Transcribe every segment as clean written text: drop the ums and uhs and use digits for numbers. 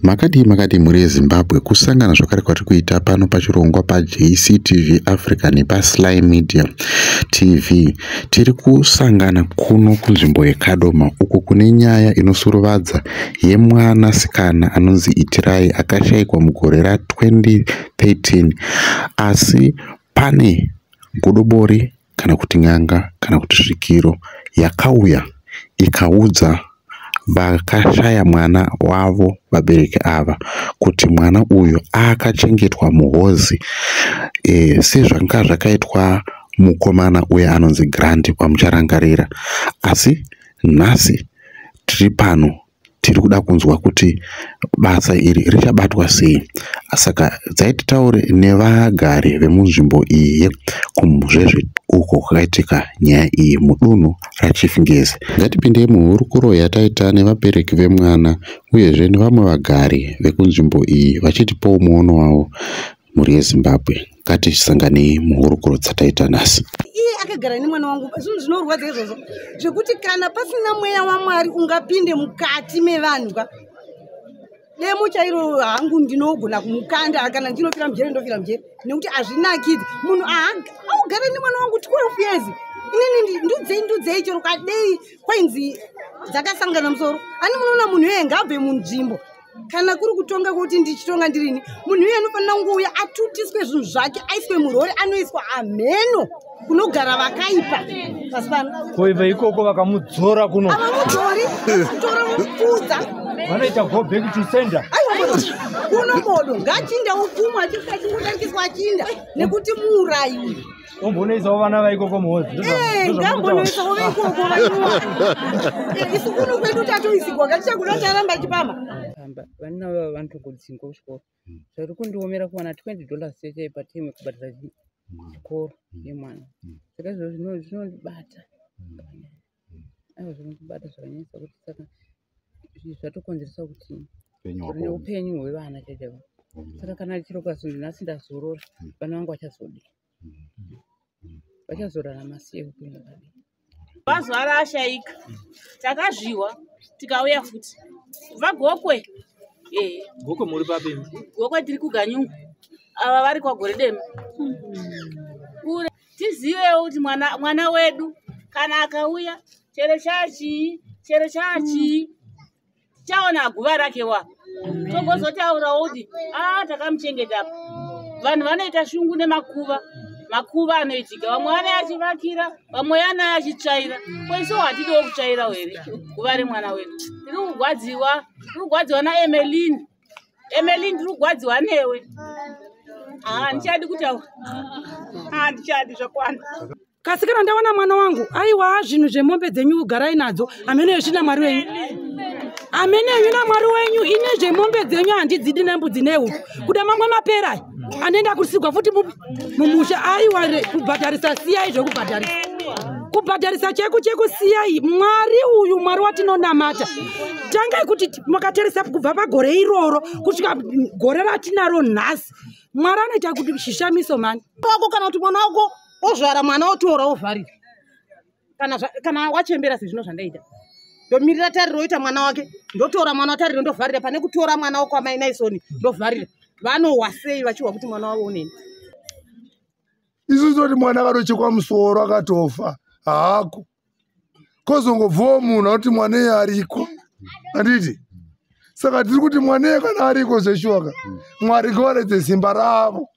Makadii makadii mhuri yeZimbabwe, kusangana zvakare kwatiri kuita pano pachirongwa paJCTV Africa nepaSly Media TV. Tiri kusangana kuno kunzvimbo yeKadoma uko kune nyaya inosuruvadza yemwanasikana anonzi Itirai akashaikwa mugore ra2013. Asi pane godobori kana kuti n'anga kana kuti svikiro yakauya ikaudza vakashaya mwana wavo vabereki ava kuti mwana uyu akachengetwa muhozi sezvanga zvakaitwa mukomana uya anonzi Grant wamucharangarira. Asi nhasi tiri pano tiri kuda kunzwa kuti basa iri richabatwa sei. Saka dzaititaure nevagari vemunzvimbo iyi yekuMuzvezve uko kwakaitika nyaya iyi mudunhu raChief Ngezi. Ngatipindei muhurukuro yataita nevabereki vemwana uyezve nevamwe vagari vekunzvimbo iyi vachitipawo muono wavo. Mhuri yeZimbabwe, ngatisanganei muhurukuro dzataita nhasi. Iye akagara nemwana wangu, zvinhu zvinorwadza izvozvo zvekuti kana pasina mweya waMwari ungapinde mukati mevanhu ka demo chairo hangu ndinogona kumukanda, kana ndinofira mujere ndofira mujere, nekuti hazvinakidzi. Munhu augara nemwana wangu 12 years, inini ndudzei ndudzei chero kadei kwainzi dzakasangana musoro ani. Munoona munhu iyeye ngaabve munzvimbo. Kana kuri kutonga kuti ndichitonga ndirini, munhu iye anofanira kungouya atutiswe zvinhu zvake, aiswe murori, anoiswa amheno kunogara vakaipa pasi pano. Koibva ikoko vakamudzora kuno? Avamudzori, kutora vopfuudza. Vanoita go back to sender. Aiwa, kuno bodo, ngachinda upfumwa achingodarikiswa achinda, nekuti muurayi uyu. Ombonoisawo vana vaikoko muhozi. Ngambonoisawo veikoko vanyuwani. Isu kuno kwedu tatoisigwa, ngatichakuda taramba achipama. Pamba vana vava vanotongodzingwa kuchikoro. Zviri kundiomera kuwana $20 chete patemu kubhadhara chikoro yemwana. Saka izvozvo zvinondibata, aiwa, zvinondibata zvakanyanyisa kuti saka zvatokonzeresa kuti neupenyu hwevana chaichaivo. Saka kana chiro kazonzi nhasi ndazorora, vana vangu vachazodii? Vachazorarama sei upenyu hwakadii? Mazuva ashaika takazviwa, tikauya futi kubva Gokwe. Gokwe muri papi? Gokwe tiri kuGanyungu, ava vari kwaGoredema kure. Tizivewo kuti mwana wedu kana akauya, chero chachii, chero chachii, tichaona guva rake wa togozotaurawo kuti a takamuchengeta apa. Vanhu vanoita shungu nemakuva, makuva anoitika, vamwe vane achivakira, vamwe vana achitsvaira. Ko isu hatidiwo kutsvairawo here guva remwana wedu? Tiri kugwadziwa, tiri kugwadziwa naEmeline. Emeline, tiri kugwadziwa newe. Handichadi kutaura, handichadi, zvakwana. Kasi kana ndawana mwana wangu, aiwa, zvinhu zvemombe dzenyu garai nadzo, amene yezvina Mwari wenyu, amene yenyu naMwari wenyu. Ine zvemombe dzenyu handidzidi, nembudzi nehuku. Kuda mamwe mapera anoenda kusigwa futi mumusha. Aiwa, kubhadharisa siyai, zvekubhadharisa, kubhadharisa cheku cheku siyai. Mwari uyu, Mwari watinonamata, tangai kuti makatarisa kubva pagore iroro kusvika gore ratinaro nhasi, Mwari anoita kuti zvishamiso mani. Wako kana kuti mwana wako ozvara mwana, otora ovharira, kana wachembera sezvino zvandaita, ndomirira Tariro oita mwana wake, ndotora mwana waTariro ndovharira, pane kutora mwana wako amai Naisoni ndovharira. Vanohwa sei vachihwa kuti mwana wavo uneni? Isu toti mwana akatochekwa musoro akatofa haako, kozongobvawo munhu akuti mwana iye ariko, handiti? Saka tiri kuti mwana iye kana ariko zveshuwaka, Mwari ngavaredze simba ravo,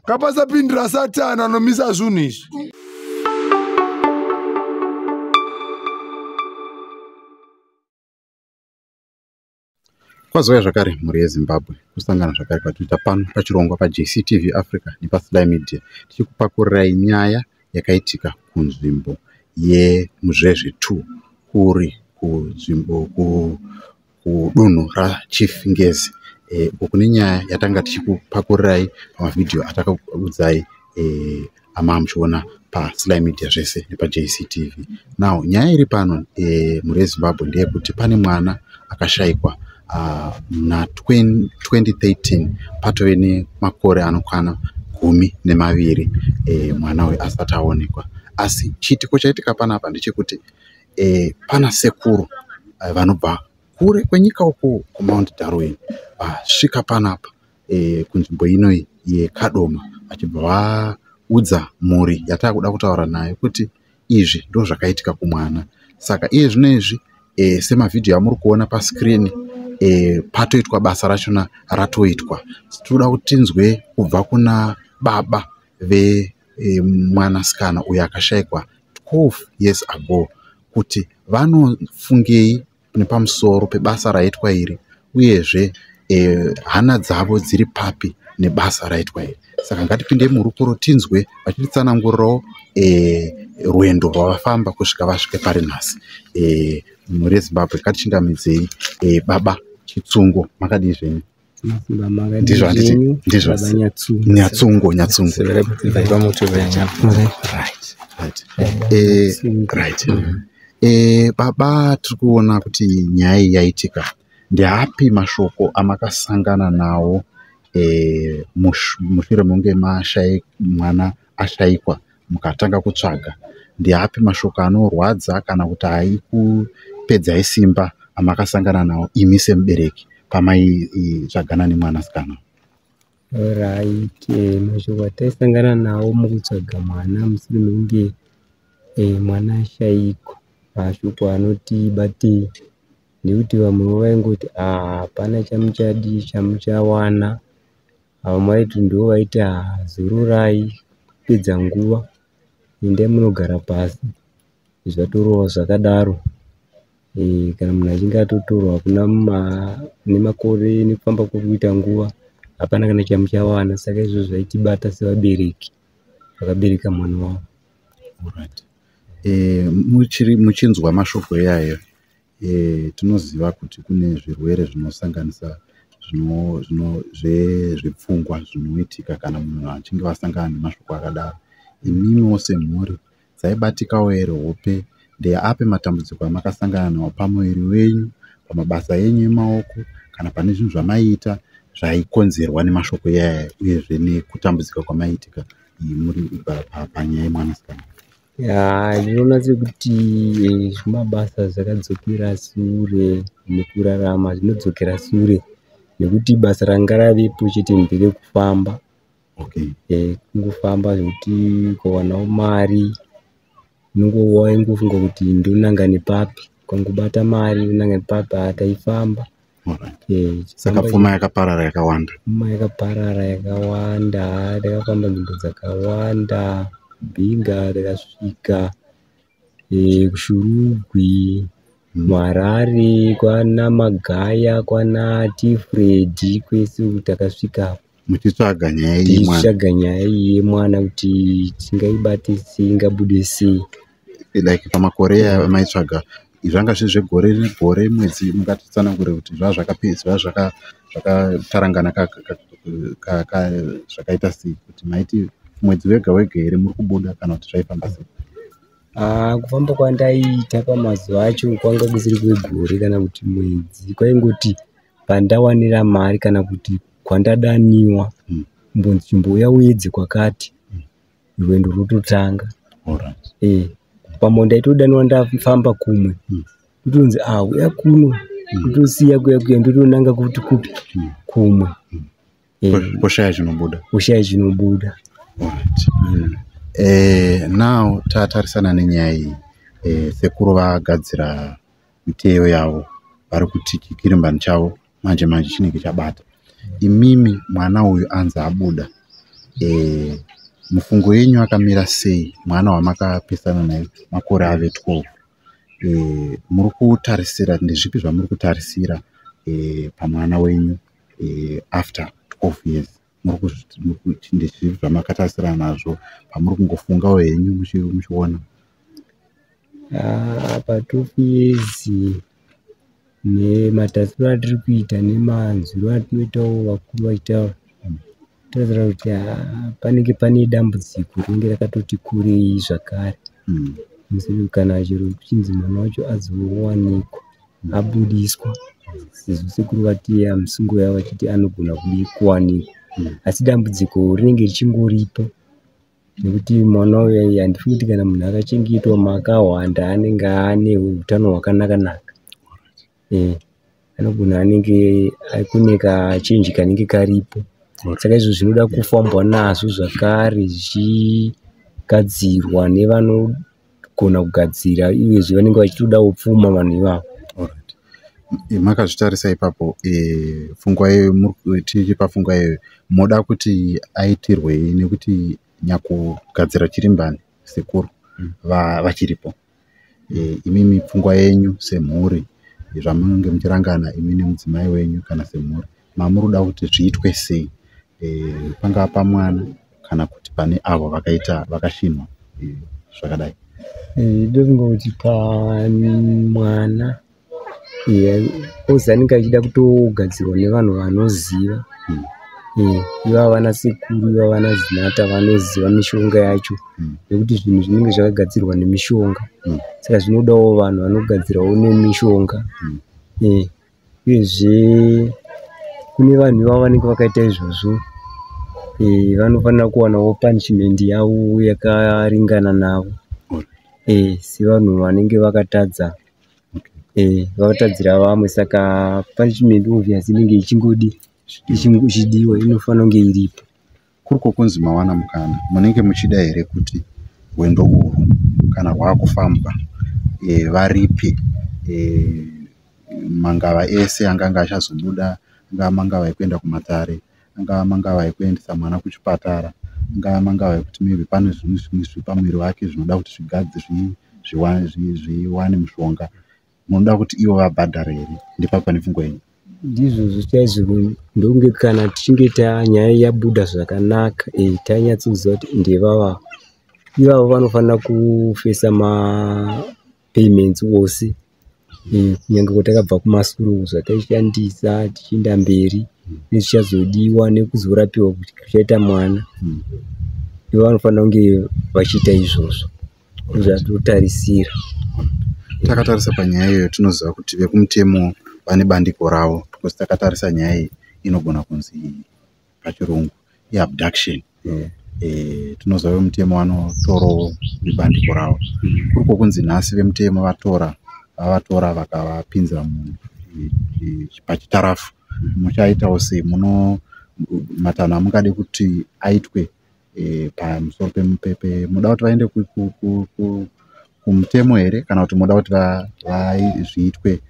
ngapasapindira Satani anomisa zvinhu izvi. Kwazouya zvakare mhuri yeZimbabwe, kusangana zvakare kwatinoita pano pachirongwa paJCTV Africa nepaSly Media, tichikupakurirai nyaya yakaitika kunzvimbo yeMuzvezve 2, kuri kunzvimbo kudunhu raChief Ngezi, uko kune nyaya yatanga tichikupakurirai pamavhidhiyo atakakuudzai amaa muchiona paSly Media zvese nepaJCTV. Now nyaya iri pano, mhuri yeZimbabwe, ndeyekuti pane mwana akashayikwa muna 2013. Patove nemakore anokwana 12 mwana uyu asati aonekwa. Asi chiitiko chaitika panapa ndechekuti pana sekuru vanobva kure kwenyika uko kuMount Darwin. Vasvika panapa kunzvimbo inoyi yeKadoma vachibva vaudza mhuri yatakuda kutaura nayo kuti izvi ndo zvakaitika kumwana. Saka iye zvino izvi semavhidhiyo amuri kuona pasikirini, patoitwa basa rachona ratoitwa. Tinoda kuti tinzwe kubva kuna baba vemwanasikana uyo akashaikwa 12 years ago kuti vanofungei nepamusoro pebasa raitwa iri, uyezve hana dzavo dziri papi nebasa raitwa iri. Saka ngatipinde murukuro tinzwe vachititsanangurirawo rwendo rwavafamba kusvika vasvike pari nhasi. Mhuri yeZimbabwe, ngatichingamidzei baba Chitsungo. Makadii zvenyu? Ndizvo handiti? Ndizvo, Nyatsungo, Nyatsungo. Right. Right. Baba, tiri kuona kuti nyaya iyi yaitika. Ndeapi mashoko amakasangana nawo mushure munge mwana ashaikwa mukatanga kutsvaga? Ndeapi mashoko anorwadza kana kuti aikupedzai simba amakasangana nawo imi semubereki pamaitsvagana nemwanasikana? Right, mashoko ataisangana nawo mukutsvaga mwana mushure mekunge mwana ashaikwa, mashoko anoti batei nekuti vamwewo vaingoti hapana chamuchadii chamuchawana. Vamwe vaiti ndo vaiti zororai, kupedza nguva, endai munogara pasi. Zvatorova zvakadaro. Kana munhu achinge atotorwa, hakuna nemakore nekufamba kuri kuita nguva, hapana kana chamuchawana. Saka izvozvo zvaitibata sevabereki vakabereka mwana wavo. Alright. Muchiri muchinzwa mashoko iyayo, tinoziva kuti kune zvirwere zvinosanganisa zvepfungwa zvinoitika kana munhu achinge vasangana nemashoko akadaro. Imimiwo semhuri dzaibatikawo here hope? Ndeapi matambudziko amakasangana nawo pamuviri wenyu, pamabasa enyu emaoko, kana pane zvinhu zvamaiita zvaikonzerwa nemashoko iyaya, uyezve nekutambudzika kwamaiitika muri panyaya yemwanasikana? Ya, ndinoona sekuti zvimabasa zvakadzokera sure nekurarama zvinodzokera sure, nekuti basa ranga ravepo chete nderekufamba. Kungofamba zvekuti ukawanawo mari waingofunga kuti ndonanga nepapi, ukangobata mari unonanga nepapi. Taifamba. Saka pfuma yakaparara yakawanda? Pfuma yakaparara yakawanda. Takafamba nzvimbo dzakawanda, Binga takasvika, kuShurugwi, muHarare, kwana Magaya, kwana Tifredi, kwese uku takasvika. Muchitsvaga nyaya iyi mwana? Tichitsvaga nyaya iyi yemwana kuti tingaibate sei, ingabude sei. Like pamakore amaitsvaga, zvanga zviri zvegore negore, mwedzi? Mungatitsanangure kuti zvava zvakatarangana zvakaita sei, kuti maiti mwedzi wega wega here muri kubuda, kana kuti zvaifamba sei? Kufamba kwandaiita pamazuva acho kwanga kusiri kwegore kana kuti mwedzi, kwaingoti pandawanira mari kana kuti kwandadaniwa kumbonzi chimbouya uedze kwakati, rwendo rwototanga. Pamwe ndaitodaniwa ndafamba kumwe, ndotonzi uya kuno, ndotosiya kuya kuya, ndotonanga kuti kupi kumwe. Poshaya chinobuda. Poshaya chinobuda. Now tatarisana nenyaya iyi, sekuru vagadzira miteyo yavo, vari kuti chikirimbani chavo manje manje chinenge chabata. Imimi mwana uyu anzi abuda, mufungo yenyu akamira sei? Mwana wamakapesana naye makore ave 12, muri kutarisira ndezvipi zvamuri kutarisira pamwana wenyu after 12 years? Ndezvipi zvamakatarisira nazvo pamuri kungofungawo henyu muchiona? Pa12 years, nematarisiro atiri kuita nemanzwiro atinoitawo vakuru vachitaura, totarisira kuti panenge pane dambudziko rinenge rakatoti kurei zvakare. Kana chero kuchinzi mwana wacho azowanikwa abudiswa, sezvo sekuru vati musungo yavo vachiti anogona kuwanikwa, asi dambudziko rinenge richingoripo, nekuti mwana uyu handifungi kuti kana munhu akachengetwa makahwanda anenge ane utano hwakanaka naka. Anogona anenge kune kachinji kanenge karipo. Saka izvo zvinoda kufambwa nazvo zvakare zvichigadzirwa nevanogona kugadzira, uyezve vanenge vachitodawo pfuma vanhu ivavo. Alright. Makazvitarisa ipapo, pfungwa iyoyo, tichipa pfungwa iyoyo, moda kuti aitirwei? Nekuti nyakugadzira chirimbani sekuru vachiripo. Imimi pfungwa yenyu semhuri, zvamunenge muchirangana imi nemudzimai wenyu kana semhuri, mamuri kuda kuti zviitwe sei, pangava pamwana kana kuti pane avo vakaita vakashinwa zvakadai? Ndofunga kuti pamwana ozi anenge achida kutogadzirwa nevanhu vanoziva, ivava vana sekuru, ivava vana zinata vanoziva mishonga yacho, nekuti zvinhu zvinenge zvakagadzirwa nemishonga, saka zvinodawo vanhu vanogadzirawo nemishonga. Uyezve kune vanhu ivavo vanenge vakaita izvozvo, vanofanira kuwanawo punishment yavo yakaringana navo, sevanhu vanenge vakatadza, vakatadzira vamwe. Saka punishment obvious inenge ichingodi ichidiwa, inofanira kunge iripo. Kuri kwokunzi mawana mukana, munenge muchida here kuti rwendo urwu kana rwakufambwa, varipe mangava ese anganga achazobuda, angava mangava ekuenda kumatare, angava mangava ekuendesa mwana kuchipatara, angava mangava ekuti maybe pane zvimwe zviri pamuviri wake zvinoda kuti zviwane mushonga, munoda kuti ivo vabhadhare here? Ndipapo pane pfungwa yenyu. Ndizvozvo chaizvo. Ndokunge kana tichinge nyaya yabuda zvakanaka, tanyatsoziva kuti ndevava ivavo vanofanira kufesa mapayments ose, kunyange kwatakabva kumasure, zvataishandisa tichienda mberi nezvichazodiwa nekuzorapiwa kuchaita mwana. Ivo vanofanira kunge vachiita izvozvo, ndozvatotarisira. Takatarisa panyaya iyoyo, tinoziva kuti vekumutemo vane bandiko ravo, because takatarisa nyaya iyi inogona kunzi pachirungu iabduction. Tinoziva vemutemo vanotorawo nebandiko ravo. Kuri kwokunzi nhasi vemutemo vatora, vavatora vakavapinza pachitarafu, muchaitawo sei? Muno matanho amungade kuti aitwe pamusoro, munoda kuti vaende kumutemo here, kana kuti munoda kuti zviitwe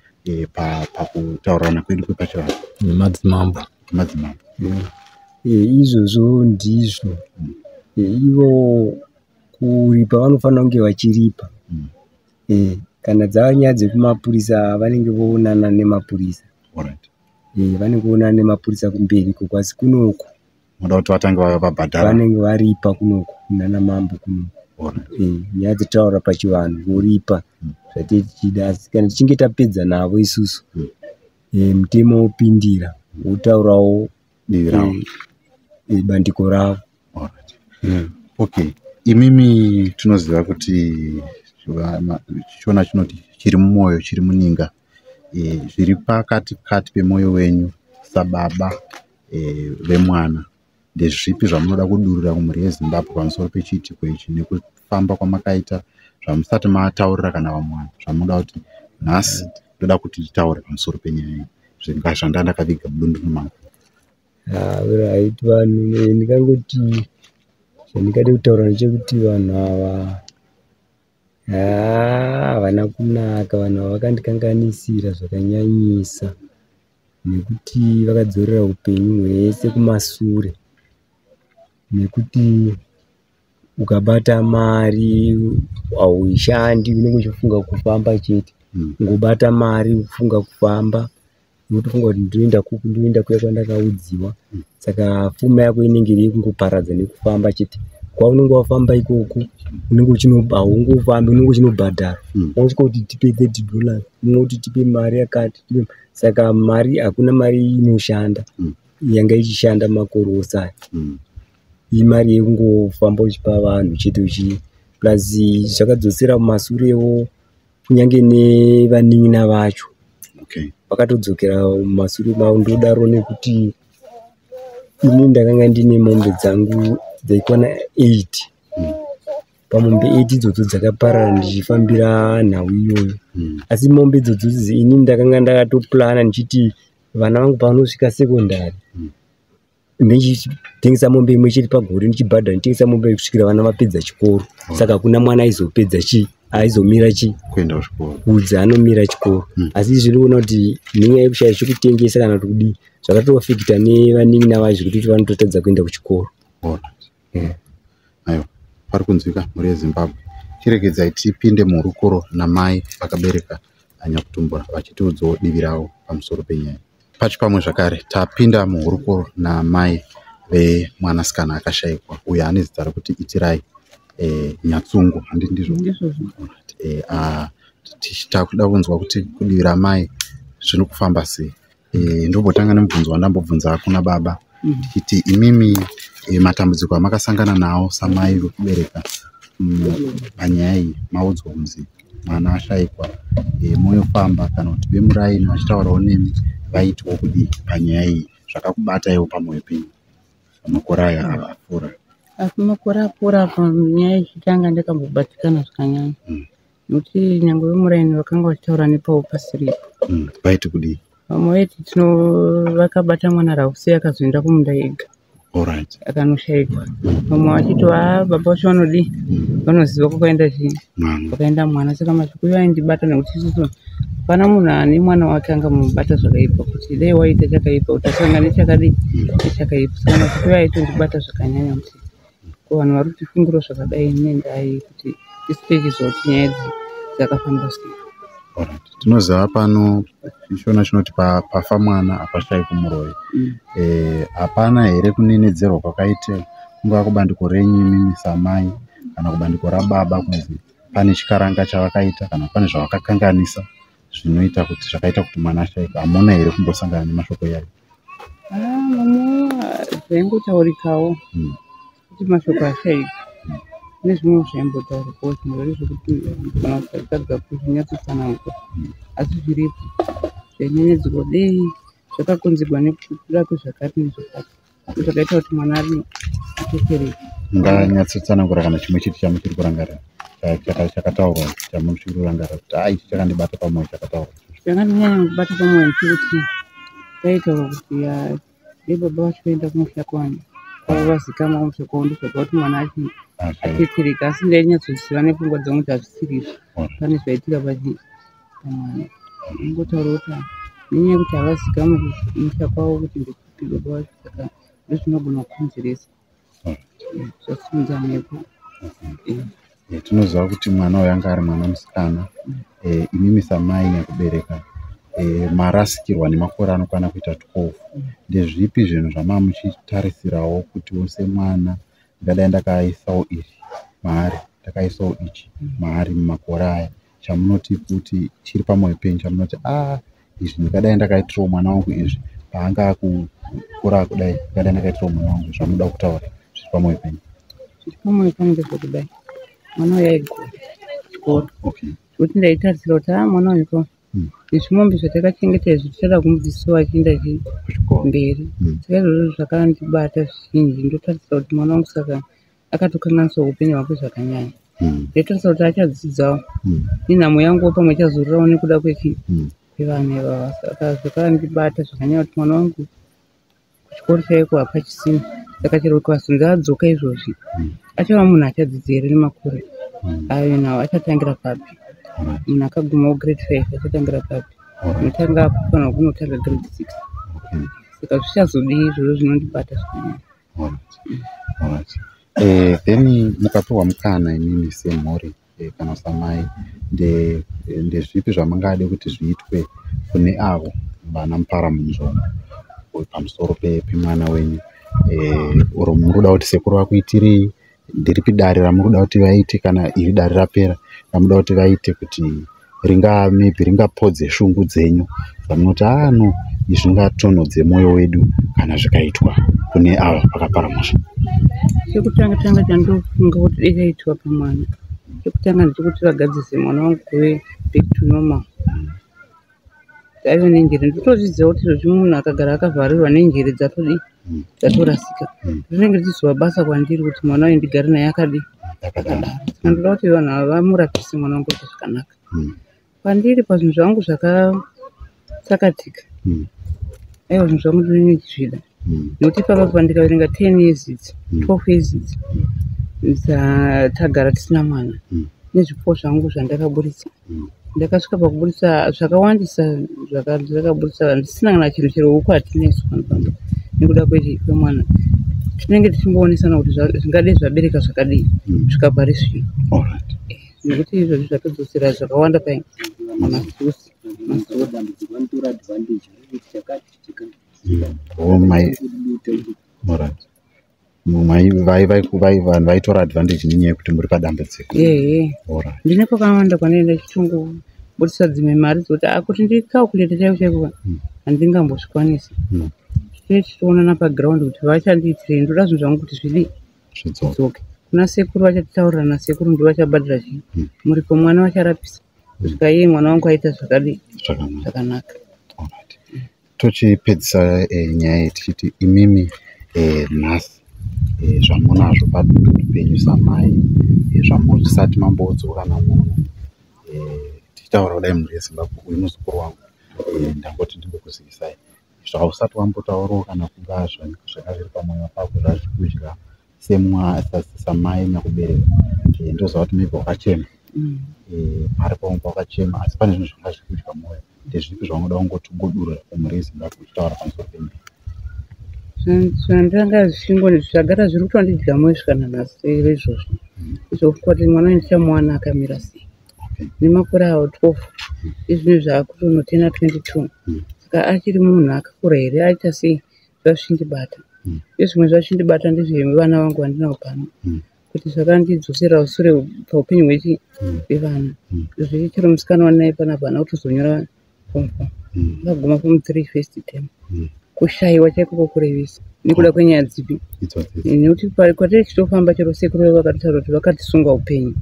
pakutaurirana kwedu kwepachivanhu? Nemadzimambo. Nemadzimambo. Izvozvo ndizvo. Ivo kuripa vanofanira kunge vachiripa. Kana dzava nyaya dzekumapurisa, vanenge voonana nemapurisa. Vanenge voonana nemapurisa kumberi ikoko, asi kunoku Munoda kuti vatange vabhadhara? Vanenge varipa kunoku kunana mambo kunoku. Nyaya dzataura pachivanhu, voripa zvatee tichida, asi kana tichinge tapedza navo isusu, mutemo wopindira wotaurawo divi ravo, bandiko ravo. Okay, imimi tinoziva kuti chiShona chinoti chiri mumwoyo chiri muninga. Zviri pakati kati pemwoyo wenyu sababa vemwana ndezvipi zvamunoda kudurura kumhuri yeZimbabwe pamusoro pechiitiko ichi nekufamba kwamakaita, zvamusati mataurira kana vamwe vanhu, zvamunoda kuti nhasi ndoda kuti nditaure pamusoro penyaya iyi, zvanda ndakaviga mudundundu mangu? Right, vanhu, ndingangoti chandingade kutaura ndechekuti vanhu ava havana kunaka. Vanhu ava vakandikanganisira zvakanyanyisa, nekuti vakadzorera upenyu hwese kumasure, nekuti ukabata mari hauishandi, unenge uchifunga kufamba chete. Kungobata mari kufunga kufamba, unotofunga kuti ndinoenda kupi, ndinoenda kuya kwandakaudziwa. Saka pfuma yako inenge iri yekungoparadza nekufamba chete. Kwaunenge wafamba ikoko, unenge haungofambi, unenge uchinobhadhara. Unosvika kuti tipe $30, umwe kuti tipe mari yakati. Saka mari, hakuna mari inoshanda yanga ichishanda makore ose aya. Imari yekungofamba uchipa vanhu chete uchi plus zvakadzosera mumasurewo kunyange nevanin'ina vacho vakatodzokera mumasure mavo. Ndodaro nekuti ini ndakanga ndine mombe dzangu dzaikwana 8. Pamombe 8 idzodzo dzakaparara ndichifambira nhau iyoyo. Asi mombe idzodzo ini ndakanga ndakatoplana ndichiti vana vangu pavanosvika sekondari ndichitengesa mombe imwe chete pagore, ndichibhadhara, ndichitengesa mombe kusvikira vana vapedza chikoro. Saka hakuna mwana aizopedza chi aizomira chi kuenda kuchikoro, kudza anomira chikoro. Asi zviri kuona kuti nenyaya yekushaya chekutengesa kana kuti kudii, zvakatoafekita nevanin'ina vacho zvekuti vanototadza kuenda kuchikoro. Aiwa, pari kunzwika mhuri yeZimbabwe. Chiregedzai tipinde muhurukuro namai vakabereka anyakutumbura vachitiudzawo divi ravo pamusoro penyaya. Pachi pamwe zvakare tapinda muhurukuro namai vemwanasikana akashayikwa uyo ane zita rekuti Itirai Nyatsungu, handiti ndizvo? Takuda kunzwa kuti kudivi ramai zviri kufamba sei. Ndombotanga nemubvunzo wandambobvunza kuna baba tichiti imimi matambudziko amakasangana nawo samai vekubereka panyaya iyi, maudzwa kunzi mwana ashayikwa, moyofamba kana kuti vemuraini vachitaurawo nemi vaitiwo kudii panyaya iyi, zvakakubataiwo pamwoyo penyu pamakore aya apfuura? Asi makore apfuura apa nyaya ichitanga ndakambobatikana zvakanyanya, nekuti nyangwe vemuraini vakanga vachitaura nepawo pasiripo. Vaiti kudii? Vamwe vaiti tino vakabata mwana Rausi akazoenda kumunda ega akanoshayikwa. Vamwe vachiti haa baba vacho vanodii, vanoziva kwakaenda chii, kwakaenda mwana. Saka mashoko iwo aindibata nekuti isusu hapana munhu ane mwana wake angamubata zvakaipa kuti dai waita chakaipa kuti asangane nechakadii nechakaipa. Saka mashoko iwo aitondibata zvakanyanya kuti ko vanhu vari kutifungirawo zvakadai nendai kuti tisu tichiziva kuti nyaya idzi dzakafamba sei. Tinoziva pano chishona chinoti pafa mwana hapashaikwi muroyi. Hapana here kunenedzerwa kwakaita kungava kubandiko renyu imimi samai kana kubandiko rababa kunzi pane chikaranga chavakaita kana pane zvavakakanganisa zvinoita kuti zvakaita kuti mwana ashaikwe? Hamuna here kumbosangana nemashoko iyayo? Mamwe zvaingotaurikawo kuti mashoko ashaikwa nezvimwe zvaimbotaurikawo zvimwe zvari zvekuti kana kusatadza kuzvinyatsotsanangura, asi zviripo zvainyanyadziwa dei zvakakonzerwa nekuda kwezvakati nezvakati zvakaita kuti mwana ari atetereke. Munganyatsotsanangura kana chimwe chete chamuchiri kurangarira chakataurwa chamuchiri kurangarira kuti a ichi chakandibata pamwoyo chakataurwa? Chakandonyanya kubata pamwoyo ndechekuti paitaurwa kuti dei baba vacho vaenda kumusha kwani kwavo vazikanwa kumusha kwavo ndozvakaita kuti mwana atetereke. Asi ndainyatsoziva nepfungwa dzangu kuti hazvisiri izvo, pane zvaitika pamwana. Ingotaura kuti nenyaya yekuti havazikanwi kumusha kwavo kuti ndekupi baba vacho, saka ndozvinogona kukonzeresa zvasimudza mhepo. Tinoziva kuti mwana uyu anga ari mwana musikana. Imimi samai nyakubereka marasikirwa nemakore anokwana kuita 12. Ndezvipi zvinhu zvamamuchitarisirawo kuti semwana ndingadai ndakaisawo izvi maari, ndakaisawo ichi maari mumakore aya, chamunoti kuti chiri pamwoyo penyu chamunoti a izvi ndingadai ndakaitirawo mwana wangu izvi paanga akukura kudai, ndingadai ndakaitirawo mwana wangu, zvamunoda kutaura zviri pamwoyo penyu? Zviri pamwoyo pangu ndezvekudai mwana uyu aigona chikoro zvekuti ndaitarisira kuti haa mwana uyu ko nezvimombe zvatakachengeta izvi tichada kumudzidzisawo achienda mberi. Saka izvozvo zvakandibata zvizhinji, ndotarisira kuti mwana wangu saka akatokanganisawo upenyu hwake zvakanyanya. Ndaitarisira kuti achadzidzawo nenhamo yanguwo pamwe ichazorirawo nekuda kwevana ivava. Saka zvakandibata zvakanyanya kuti mwana wangu kuchikoro chaiko hapachisina, saka chero ukazonzi adzoka izvozvi achava munhu achadzidza here nemakore ayo nawo, achatangira papi? Munhu akagumawo grade 5 achatangira papi? Unotanga kufanira kunotanga grade 6, saka zvichazodii izvozvo zvinondibata zvakanyanya. Then mukapiwa mukana imimi semhuri kana samai, ndezvipi zvamungade kuti zviitwe kune avo vana muparamunzvongo pamusoro pemwana wenyu? Oro muri kuda kuti sekuru vakuitirei? Nderipi dare ramuri kuda kuti vaite kana iri dare rapera ramuda kuti vaite kuti ringa maybe ringapodze shungu dzenyu dzamunoti aa no izvi zvingatonhodze mwoyo wedu kana zvikaitwa kune ava vakapara mhosva? Chekutanga tanga chandofunga kuti dai chaitwa pamwana, chekutanga ndechekuti vagadzise mwana wangu kuve back to normal. Aive nenjere, ndotozviziva kuti izvozvi munhu akagara akavharirwa nenjere dzatodii, dzatorasika. Rinenge richizova basa kwandiri kuti mwana uyu ndigare naye akadii, akadaro. Saka ndoda kuti vanhu ava vamurapise mwana wangu kuti zvakanaka. Kwandiri pazvinhu zvangu zvakatsakatika, aiwa, zvinhu zvangu ndinenge ndichizvida, nekuti ipapa ndikaverenga 10 years idzi, 12 years idzi tagara tisina mwana, nezvipo zvangu zvandakaburitsa, ndakasvika pakuburitsa zvakawandisa, zvakandakaburitsa ndisina kana chinhu, chero huku hatina isu pano pamba nekuda kwemwana. Tinenge tichingoonesana kuti zvingadai zvabereka zvakadii kusvika pari zvino, nekuti izvozvi zvatodzosera zvakawanda pai masusi masusi. Dambudziko vanotora advantage kuti chakati chakati. Oh, mai, alright. Mai vai vai vai vanhu vaitora advantage nenyaya yekuti muri padambudziko. Ehe. Ndine kwakawanda kwanoenda chichongobudisa dzimwe mari dzekuti akuti ndicalculate chaiko chaiko handingambozvikwanisi. Tinenge tichitoonana paground kuti vachandiitirei. Ndoda zvinhu zvangu kuti zvidii, zvidzoke kuna sekuru. Vachatitaurira nasekuru, ndo vachabhadhira chii, muripo, mwana vacharapisa kusvika iye mwana wangu aita zvakadii, Zvakanaka. Zvakanaka. Alright. Tochipedzisa nyaya iyi tichiti imimi nhasi zvamunazvo padunhu penyu samai, zvamusati mambodzoka namunhu, tichitaura kudai, mhuri yeZimbabwe, uyu muzukuru wangu, ndangoti ndimbokuzivisai zvausati wambotaurawo kana kunga zvanga zviri pamwoyo pako, zvazvikudya samai nyakubereka. Ndoziva kuti maybe wakachema, pari pamwe pawakachema, asi pane zvinhu zvanga zvikudya mwoyo. Ndezvipi zvaunoda kungoti ungodurura kumhuri yeZimbabwe uchitaura pamusoro penyaya? Zvandanga zvichingoni zvagara zviri kutondidya mwoyo svika nanhasi izvozvo, izvo kuti mwana uyu ndichamuwana akamira sei nemakore awo 12 izvino zvaakutonotena 22, saka achiri munhu akakura here, aita sei? Zvazvichindibata. Uye zvimwe zvazvichindibata ndezvevana vangu vandinavo pano, kuti zvakandidzosera sure paupenyu hwechi hwevana. Izvi chero musikana wandinaye panapa haana kutozonyora form 4, akaguma form 3 first term. Kushayiwa chaiko kwokurevesa nekuda kwenyaya dzipi? Idzodzi. Nekuti kwatiri tichitofamba, chero sekuru vedu vakatotaura kuti vakatisunga upenyu.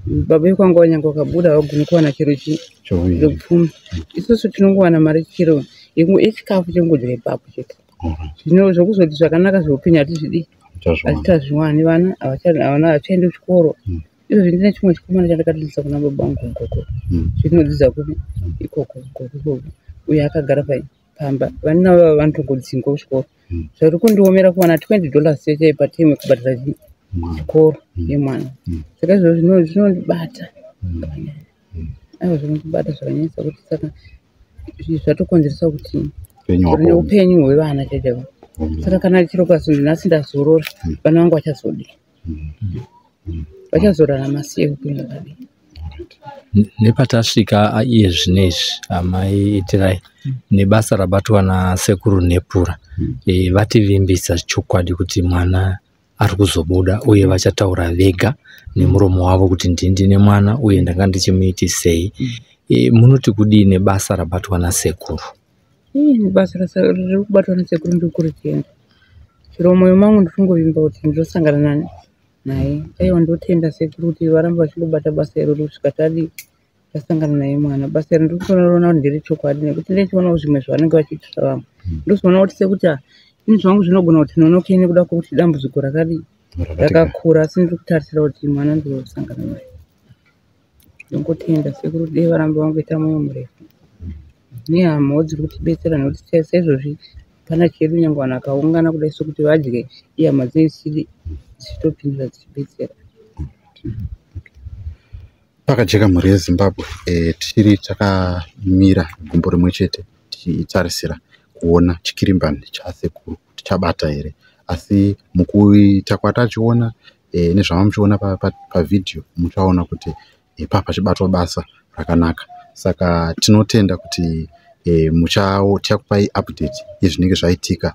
Baba vekwangu vanyange vakabuda havagoni kuwana chero chi Chouviri. Pfuma. Isusu tinongowana mari chero yechikafu chekungodya ipapo chete. Zvino zvokuzoti zvakanaka zveupenyu hatizvidi, Muchazviwana. hatichazviwani. Vana havana, havachaendi kuchikoro. Izvozvi ndine chimwe chikomana chandakatoendesa kuna baba vangu ikoko, chinodzidza kupi ikoko, ikoko ikoko. Uyo akagara pai pamba, vanina vava vanotongodzingwa kuchikoro. Zviri kundiomera kuwana $20 chete patemu kubhadhara chikoro yemwana. Saka izvozvo zvinondibata zvakanyanya. Aiwa, zvinondibata zvakanyanyisa kuti saka izvi zvatokonzeresa kuti Upenyu hwako. neupenyu hwevana chaiko. Saka kana chiro kazonzi nhasi ndazorora, vana vangu vachazodii? Vachazorarama sei upenyu hwakadii? Nepatasvika iye zvinezvi, amai Itirai, nebasa rabatwa nasekuru Nepura, vativimbisa chokwadi kuti mwana ari kuzobuda, uye vachataura vega nemuromo wavo kuti ndine mwana uye ndanga ndichimuitisei. Munoti kudii nebasa rabatwa nasekuru? Ii, basa riri kubatwa nasekuru ndiri kuritenda. Chero mwoyo mangu ndikungovimba kuti ndosangana nani naye. Aiwa, ndotenda sekuru kuti varamba vachingobata basa iroro kusvika tadii, tasangana naye mwana. Basa iri ndiri kutoona kuti nderechokwadi, nekuti ndichionawo zvimwe zvavanenge vachiitira vamwe, ndozoona kuti sekuti ini zvangu zvinogona kuti nonokei nekuda kwekuti dambudziko rakadii, rakakura, asi ndiri kutarisira kuti mwana ndozosangana naye. Ndongotenda sekuru, dei varamba vangoita mwoyo murefu nehamawo dziri kutibetsera, nekuti saizvozvi pana chedu nyange vanhu vakaungana kudai sokuti vadye, ihama dzinenge dzichitopindura dzichibetsera. Pakajeka, mhuri yeZimbabwe, tichiri takamira gumbo rimwe chete tichitarisira kuona chikirimbani chasekuru kuti chabata here. Asi mukuita kwatachiona, nezvamamuchiona pavhidhiyo, muchaona kuti pachibatwa basa rakanaka. Saka tinotenda kuti tichakupai update yezvinenge zvaitika.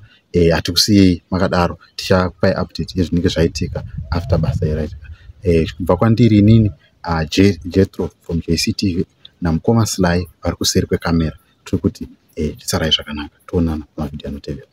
Hatikusiyei makadaro, tichakupai update yezvinenge zvaitika after basa iri raitika. Kubva kwandiri inini Jethro from JCTV namukoma Sly vari kuseri kwekamera, tiri kuti chisarai zvakanaka, toonana pamavhidhiyo anotevera.